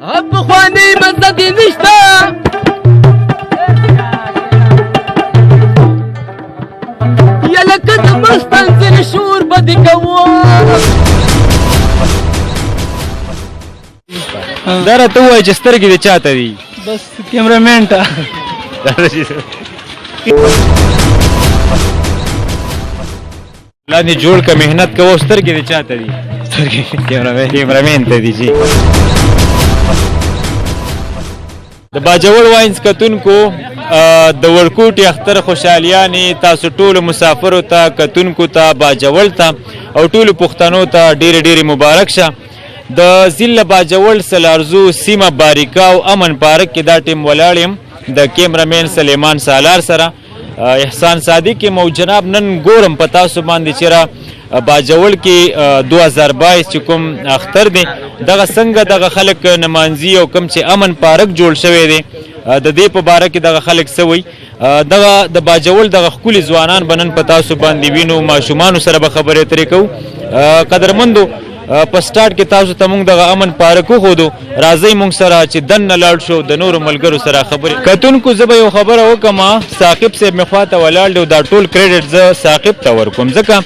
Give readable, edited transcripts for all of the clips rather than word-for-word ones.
پخوانی مزه دې نشته. یا لکه د مستنزل شور به دې کوو. دا راته ووایه چې سترګې دې چاته دي؟ بس کیمرامین ته. لاندې جوړ که مهنت کوه، سترګې دې چاته دي؟ سترګې کیمرامین ته دي جی. د باجوړ واینز کتونکو، د وړکوټي اختر خوشحالیانې تاسو ټولو مسافرو ته، کتونکو ته، باجوړ ته او ټولو پښتنو ته ډېرې ډېرې مبارک شه. د ضلع باجوړ سلارزو سیمه باریکا او امن پارک کې دا ټیم ولاړ یم د کیمرامین سلیمان سالار سره، احسان صادق مو. جناب نن ګورم په تاسو باندې چې را باجوړ کې 2022 چې کوم اختر دی، دغه څنګه دغه خلک نمانځي او کوم چې امن پارک جوړ شوی دی، د دې په باره کې دغه خلک څه وایي. دغه د باجوړ دغه ښکلي ځوانان به نن په تاسو باندې وینو، ماشومانو سره به خبرې اترې کوو. قدرمندو، په سټارټ کې تاسو ته مونږ دغه امن پارک وښودو. راځئ مونږ سره چې دننه لاړ شو، د نورو ملګرو سره خبرې. کتونکو، زه به یو خبره وکړم. ثاقب صاحب مې خواته ولاړ دی او دا ټول کریډټ زه ثاقب ته ورکوم، ځکه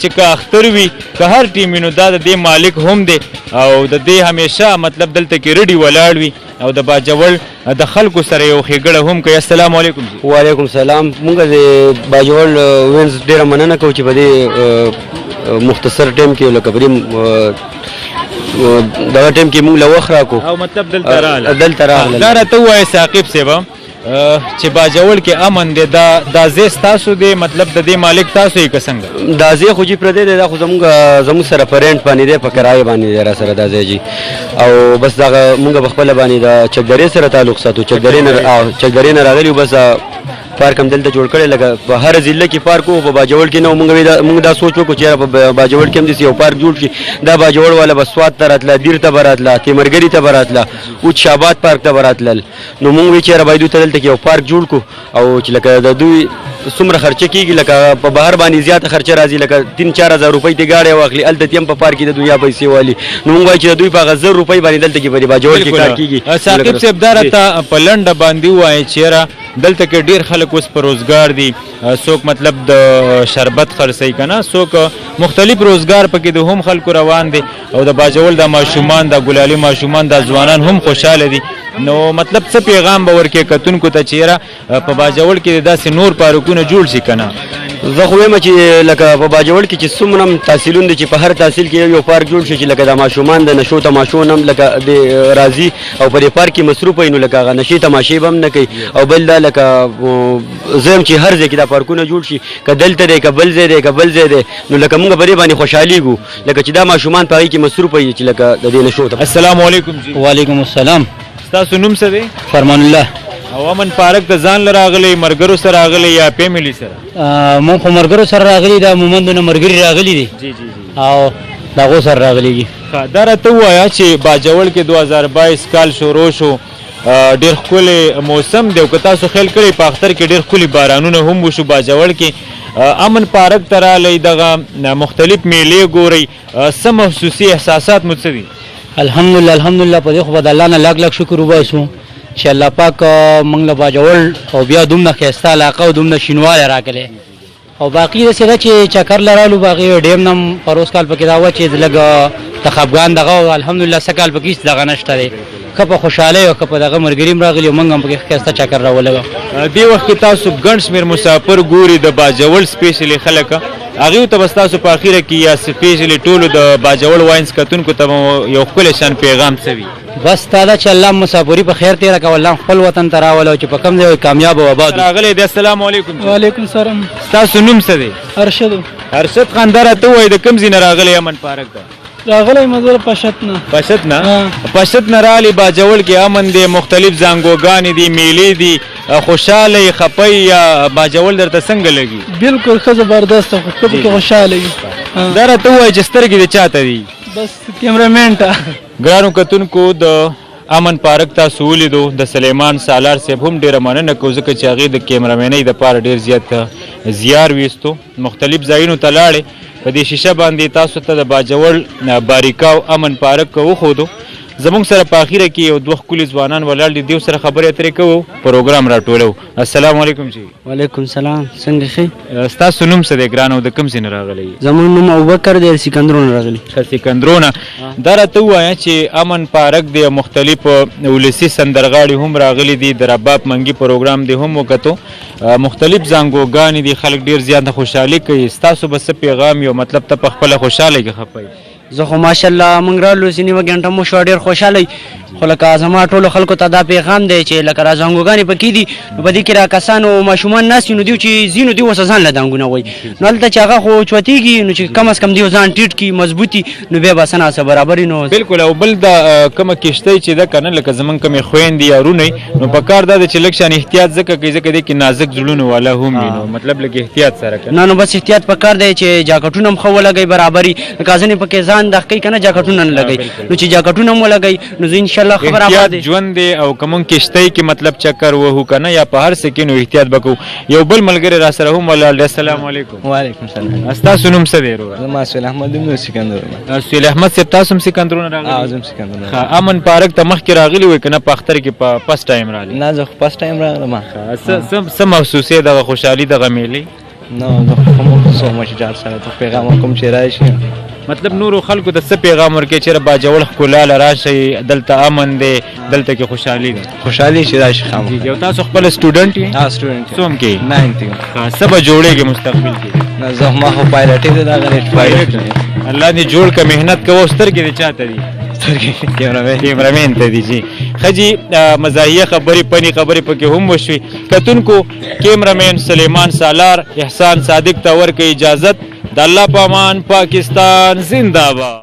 چې که اختر وي که هر ټیم وي، نو دا د دې مالک هم دی او د دې همیشه مطلب دلته کې ready ولاړ وي او د باجوړ د خلکو سره یو ښېګړه هم کوي. السلام علیکم جی. وعلیکم سلام. مونږ د باجوړ وینز ډېره مننه کوو چې په دې مختصر ټایم کې، لکه په دې دغه ټایم کې مونږ له وخت راکو او مطلب دلته راغله. دلته راغله. دا راته ووایه ثاقب صاحب چې باجوړ کې امن دی، دا ځای ستاسو دی، مطلب د دې مالک تاسو یې که څنګه؟ دا ځای خو جي پردی دی، دا خو زموږ سره په rent باندې دی، په کرایه باندې دی را سره دا ځای جي. او بس دغه مونږ په خپله باندې د چکدرې سره تعلق ساتو، چکدرې نه راغلي یو. بس پارک هم دلته جوړ کړی، لکه په هر ضلع کې پارک و، په باجوړ کې نه و. مونږ دا سوچ وکړو چې یاره په باجوړ کې هم داسې یو پارک جوړ شي. دا باجوړ والا به سوات ته راتله، دیر ته به راتله، تیمرګري ته به راتله، اوچ شاباد پارک ته به راتلل. نو مونږ وی چې یاره باید دوی ته دلته کې یو پارک جوړ کړو او چې لکه د دوی څومره خرچه کېږي، لکه په بهر باندې زیاته خرچه راځي، لکه 3-4 هزار روپۍ ته ګاډی واخلي، هلته تې هم په پارک کې د دنیا پیسې والي. نو مونږ وایو چې د دوی په هغه 1000 روپۍ باندې دلته کې په دې باجوړ کې کار کېږي. ثاقب صاحب، دا راته په لنډه باندې ووایه چې یاره دلته کې ډېر خلک اوس په روزګار دي، څوک مطلب د شربت خرڅوي که نه، څوک مختلف روزګار پکې د هم خلکو روان دي او د باجوړ د ماشومان، د ګلالي ماشومان، د ځوانان هم خوشحاله دي. نو مطلب څه پیغام به ورکې کتونکو ته چې یاره په باجوړ کې داسې نور پارکونه جوړ شي که نه؟ زه خو وایم چې لکه په باجوړ کې چې څومره هم تحصیلونه دي، چې په هر تحصیل کې یو یو پارک جوړ شي، چې لکه د ماشومان د نشو تماشو نه هم لکه د راځي او په دې پارک کې مصروف وي، نو لکه هغه نشې تماشې به هم نه کوي. او بل دا لکه زه هم چې هر ځای کې دا پارکونه جوړ شي، که دلته دی که بل ځای دی که بل ځای دی، نو لکه موږ په دې باندې خوشحالېږو، لکه چې دا ماشومان په هغې کې مصروف وي چې لکه د دې نشو ته. السلام علیکم جی. وعلیکم السلام. ستاسو نوم څه دی؟ فرمان الله. او امن پارک ته ځان له راغلی، ملګرو سره راغلی یا family سره؟ مونږ خو ملګرو سره راغلي، دا مومندو نه ملګري راغلي دي جی جی جی او د هغو سره راغلي دي. ښه، دا راته ووایه چې باجوړ کې 2022 کال شروع شو، ډېر ښکلی موسم دی او که تاسو خیال کړئ په اختر کې ډېر ښکلي بارانونه هم وشو. باجوړ کې امن پارک ته راغلی، دغه مختلف میلې ګورئ، څه محسوسي احساسات مو څه دي؟ الحمدلله، الحمدلله. په دې خو به د الله نه لاک لاک شکر وباسو چې الله پاک موږ له باجوړ او بیا دومره ښایسته علاقه او دومره شینوالی راکړی. او باقي داسې ده چې چکر له رالو، باقي ډېم نه پروس کال پکې دا وه چې لږ د خفګان دغه، او الحمدلله سږ کال پکې هېڅ دغه نشته دی. ښه په خوشحالۍ او ښه په دغه ملګري هم راغلي او موږ هم پکې ښایسته چکر راولګو. دې وخت کې تاسو ګڼ شمېر مسافر ګوري، د باجوړ specially خلک، هغوی ته به ستاسو په اخیره کې یا specially ټولو د باجوړ واینس کتونکو ته به یو ښکلی شان پیغام څه وي؟ بس دا ده چې الله مسافري په خیر تېره کړه، الله خپل وطن ته راوله چې په کوم ځای کامیاب او آباد. راغلی دی. السلام علیکم. وعلیکم السلام. ستاسو نوم څه دی؟ ارشد. ارشد خان، دا راته ووایه د کوم ځای نه راغلی امن پارک ته؟ راغلی مزل پشت نه. پشت نه؟ پشت نه راغلی. باجوړ کې امن دی، مختلف زانګوګانې دي، میلې دي، خوشحاله یې، خپه یې یا باجوړ درته څنګه لګي؟ بالکل ښه، زبردست، خو ښه پکې خوشحاله یو. دا راته ووایه چې سترګې دې چاته دي؟ بس کیمرامین ته. ګرانو کتونکو، د امن پارک تاسو ولیدو. د سلیمان سالار صاحب هم ډیره مننه کوو، ځکه چې هغې د کیمرامینۍ دپاره ډیر زیات زیار ویستو، مختلف ځایونو ته لاړې. په دې شیشه باندې تاسو ته د باجوړ باریکاو امن پارک وښودو. زموږ سره په اخیره کې یو دوه ښکلي ځوانان ولاړ دي، دیو سره خبرې اترې کوو، پروګرام راټولو. السلام علیکم جی. وعلیکم سلام، څنګه ښې؟ ستاسو نوم څه دی ګران او د کوم ځای نه راغلی؟ زموږ نوم ابوبکر دی، سکندرونه راغلی. ښه، سکندرونه. دا راته ووایه چې امن پارک دی، مختلف ولسي سندرغاړي هم راغلي دي، د رباب منګي پروګرام دی هم وکتو، مختلف ځانګوګانې دي، خلک ډېر زیات خوشحالي کوي. ستاسو به څه پیغام یو، مطلب ته په خپله خوشحاله کې خفه یې؟ زه خو ماشاءالله موږ رالو چې نیمه ګنټه مو شوه، ډېر خوشحاله. خو لکه زما ټولو خلکو ته دا پیغام دی چې لکه را زانګوګانې پکې دي، نو په دې کې را کسان او ماشومان ناست نو دیو چې ځینو دیو ورسره ځان له دانګونه وایي، نو هلته چې هغه خو چوتېږي، نو چې کم از کم دیو ځان ټیټ کړي مضبوطي، نو بیا به څه ناڅه برابري. نو بالکل. او بل دا کومه کښتۍ چې ده که نه، لکه زمونږ کومې خویندې یا وروڼه، نو په کار دا ده چې لږ شان احتیاط ځکه کوي، ځکه دې کې نازک زړونو والا هم وي، نو مطلب لږ احتیاط سره که نه، نو بس احتیاط په کار دی چې جاکټونه هم ښه ولګوي برابري، لکه ځینې پکې ځان د ښکۍ که نه جاکټونه نه لګوي، نو چې جاکټونه هم ولګوي نو زه انشاءالله ښه برابر احتیاط دی. ژوند دی. او که مونږ کښتۍ کې مطلب چکر وهو که نه یا په هر څه کې، نو احتیاط به کوو. یو بل ملګری را سره هم ولاړ دی. السلام علیکم. وعلیکم السلام. ستاسو نوم څه دی وروره؟ زما سهیل احمد نوم، سکندر. سهیل احمد صاحب، تاسو هم سکندرونه راغلي؟ زه هم سکندر. ښه، امن پارک ته مخکې راغلي وئ که نه په اختر کې په فرست ټایم راغلي؟ نه، زه خو فرست ټایم راغلم. څه محسوسې دغه خوشحالي دغه میلې؟ نه، زه خو محسوسوم چې جار سره ته پیغام ورکوم چې راشي. مطلب نورو خلکو ته څه پیغام ورکوي چې باجوړ ښکلا له راشئ، دلته امن دی، دلته کې خوشحالي ده؟ خوشحالي چې راشي خامخا. یو تاسو خپل سټوډنټ یې؟ ها، سټوډنټ. څوم کې؟ 9th. څه به جوړېږي مستقبل کې؟ نه، زه ما خو پایلټ دی، دا غریب پایلټ. الله دې جوړ که. محنت کوه. سترګې دې چاته دي؟ سترګې کیمرامین. کیمرامین ته دي جی. ښه جی، مزاحیه خبرې پني خبرې پکې هم وشوې. کتونکو، کیمرامین سلیمان سالار، احسان صادق ته ورکړئ اجازت. د الله په امان، پاکستان زنده‌باد.